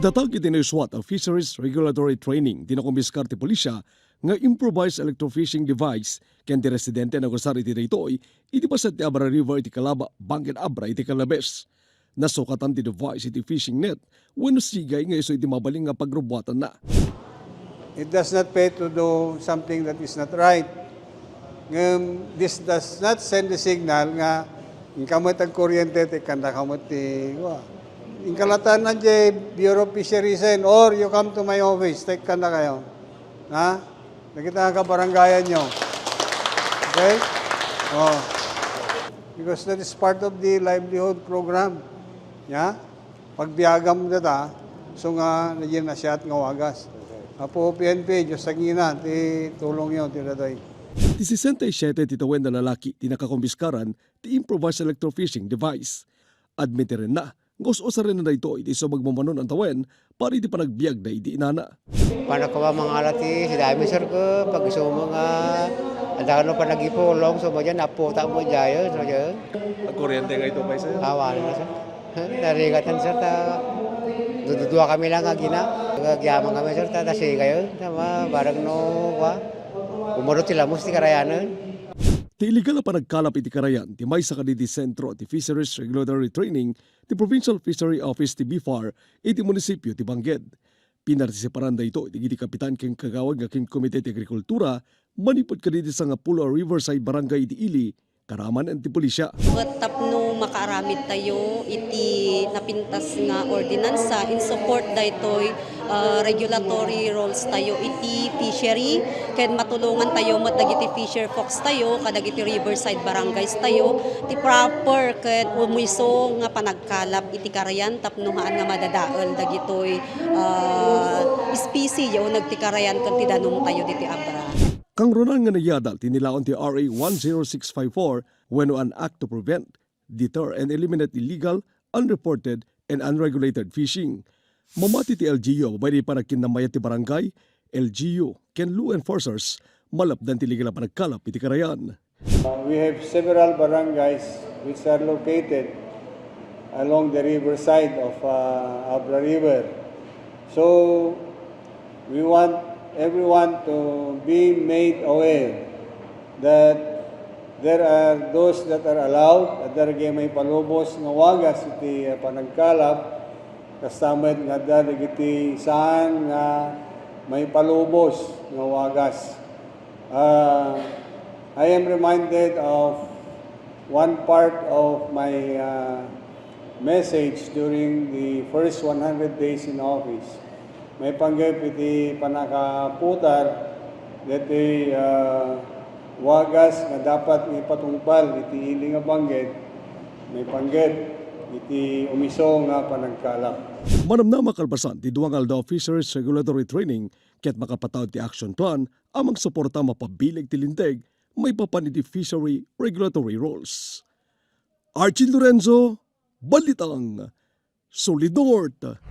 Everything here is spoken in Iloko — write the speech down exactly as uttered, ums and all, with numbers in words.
Tatag iti naisuat a fisheries regulatory training ti nakumpiskar ti pulisya nga improvised electrofishing device ken ti residente a nagusar iti daytoy iti paset ti Abra River iti Calaba, Bangked Abra iti Calabes. Nasukatan ti device iti fishing net wenno sigay nga isu iti mabalin nga pagrubuatanna. It does not pay to do something that is not right. Ngem, this does not send the signal nga inka met agkuryente, ti ikkandaka met ti, wa. Inkalatan na jay Bureau of Fisheries, or you come to my office, ti ikkandakayo. Ha? Dagita nga kabarangayan nyo. Okay? Oh. Because that is part of the livelihood program. Ya? Pagbiagam data, so nga, nadin nasiat nga wagas. Apo P N P, Diyos tagina, ti tulong nyo, ti datoy. Ti sesenta y siete ti tawen a lalaki ti nakakumpiskaran ti improvised electrofishing device. Admitirenna nga us-usarenna daytoy iti isu a magmamanon a tawen para iti panagbiagda iti inana. Panagkama mangala ti sidami, sir, ko pag-isu mo nga adda kano panagipulong, so, madian, naputa mo diayen, so, diayen. Agkuryente nga ito pay, sir? Awan na, sir. Narigatan, sir, ta dududua kami lang agina. Agyaman kami, sir, ta, ta sigayon. Tama, barang no, kwa, umaro ti lamos ti karayanan. Ti illegal a panagkalap iti karayan ti maysa kadagiti sentro ti Fisheries Regulatory Training ti Provincial Fishery Office ti BFAR iti munisipio ti Bangged. Pinartisiparan daytoy dagiti kapitan ken kagawad nga ken Komite ti Agrikultura manipud kadagiti sangapulo a riverside barangay iti ili, karamanen ti pulisya. Ket tapno makaaramid tayo iti napintas nga ordinansa in support daytoy ah, regulatory roles tayo iti fishery, ken matulongan tayo met dagiti fisher folks tayo, kadagiti riverside barangays tayo, ti proper ken umiso nga panagkalap iti karayan tapno haan nga madadael dagitoy, ah, especie ya uneg ti karayan ken ti danum tayo ditoy Abra. Kangrunan nga nagyadal ti nilaon ti R A one zero six five four wenno an Act to Prevent, Deter and Eliminate Illegal, Unreported, and Unregulated Fishing. Mamati ti L G U a babaen iti panagkinnammayat ti barangay, L G U, ken law enforcers, malapdan ti illegal a panagkalap iti karayan. Uh, we have several barangays which are located along the riverside of uh, Abra River. So, we want everyone to be made aware that there are those that are allowed, adda dagiti maipalubos nga wagas iti, ah, panagkalap, kasta met nga adda dagiti saan nga maipalubos nga wagas. Ah, I am reminded of one part of my, ah, message during the first one hundred days in office. Maipanggep iti pannakaputar daytoy, ah, wagas nga dapat nga ipatungpal iti ili nga Bangged, maipanggep iti umiso nga panagkalap. Manamnama kalpasan ti dua nga aldaw a fisheries regulatory training ket makapataud ti action plan a mangsuporta a mapabileg ti linteg maipapan iti fishery regulatory rules. Archie Lorenzo, Balitang Solid North.